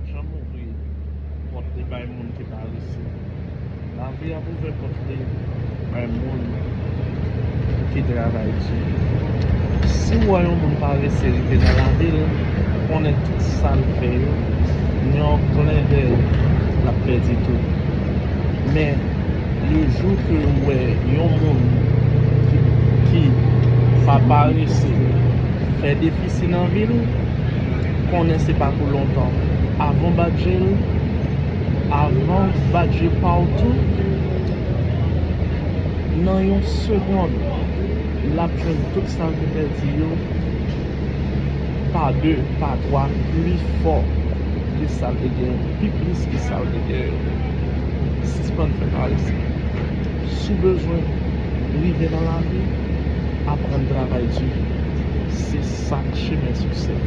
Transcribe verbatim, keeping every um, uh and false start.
Janm ouvri pòt li bay moun ki parese. Lavi ap ouvè pòt li bay moun ki travay di. Si w wè yon moun parese rive nan lavi l, konnen tout sa l fè yo, nan yon klen dèy, l ap pèdi tou. Men, le jou ke w wè yon moun ki, ki pa parese fè defisi nan vi l, konnen se pa pou lontan. Avan bat je l, avan bat je pa w tou, nan yon segonn, l ap jwenn tout sa l te pèdi yo, pa de, pa twa, pli fò ke sa l te gen, pi plis ke sa l te gen. Sispann fè parese. Si w bezwen rive nan lavi, aprann travay di. Se sa k chemen siksè.